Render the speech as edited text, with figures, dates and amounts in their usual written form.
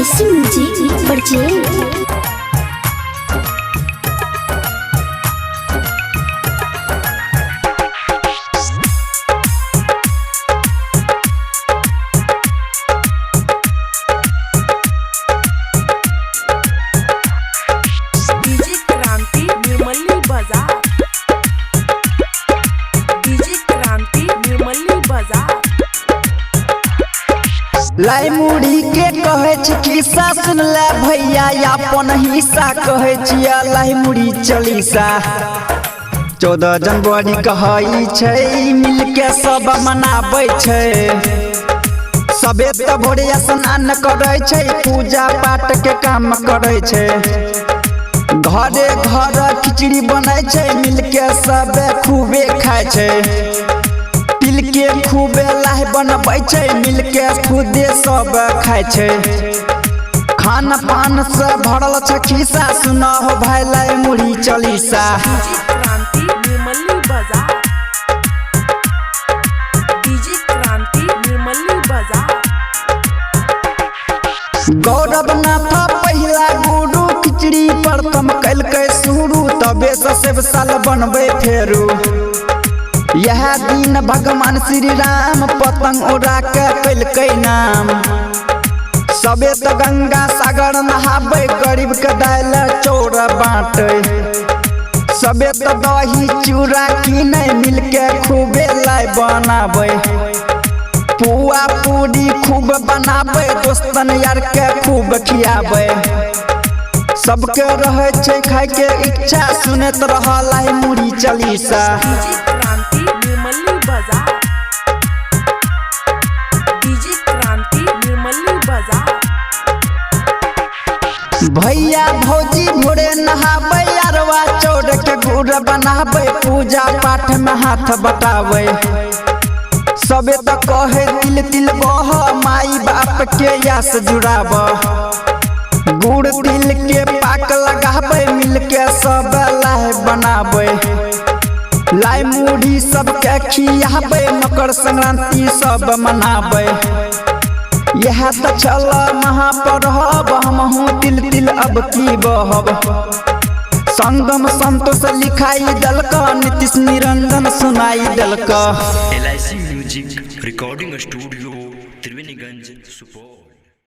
LIC music present. DJ Kranti Nirmali बाजार, DJ क्रांति निर्मली बाजार। लाई मुड़ी के कहै छी खिस्सा, सुन ले भैया अपन हिस्सा। कहै छियै लाई मुड़ी चलीसा। 14 जनवरी कहै छै, मिलके सब मनाबै छै। सबे तऽ भोरे स्नान करै छै, पूजा पाठ के काम करै छै। घरे घर खिचड़ी बनै छै, मिलके सब खूबे खाइ छै। तिल के खूबे लाह बनबै छै, मिलके खुदे सब खाइ छै। खान पान से भरल छै खिस्सा, सुना हो भाई लाई मुड़ी चलीसा। डीजे क्रांति निर्मली बाजार, डीजे क्रांति निर्मली बाजार। गौरव नाथ पहिला गुरु, खिचड़ी प्रथम कैलकै शुरू। तबे से सेब साल बनबै फेरू। यह दिन भगवान श्री राम पतंग उड़ा के कैलकै नाम। सबे तऽ गंगा सागर नहाबै, गरीब के दालि चौर बाँटै। सबे तऽ दही चूड़ा कीनै, मिलके खूबे लाइ बनाबै। पुआ पूरी खूब बनाबै, दोस्तन यार के खूब खियाबै। सबके रहै छै खाय के इच्छा, सुनैत रह लाई मुड़ी चलीसा। डीजे क्रांति निर्मली बाजार, डीजे क्रांति निर्मली बाजार। भैया भौजी भोरे नहाबै, अरवा चौर के गुड़ बनाबै। पूजा पाठ में हाथ बटाबै। सबे तऽ कहे तिल तिल बह, माई बाप के यास जुड़ाब। गुड़ तिल के पाक लगाबै, मिलके सब लाह बनाबै। लाई मुढ़ी सबके खियाबै, मकर संक्रांति सब मनाबै। यह तऽ छल महापर्व, हमहूँ तिल तिल अब की बहब। संगम संतोष लिखाई देलक, नीतीश निरंजन सुनाई देलक। LIC music recording studio, Triveniganj, Supaul.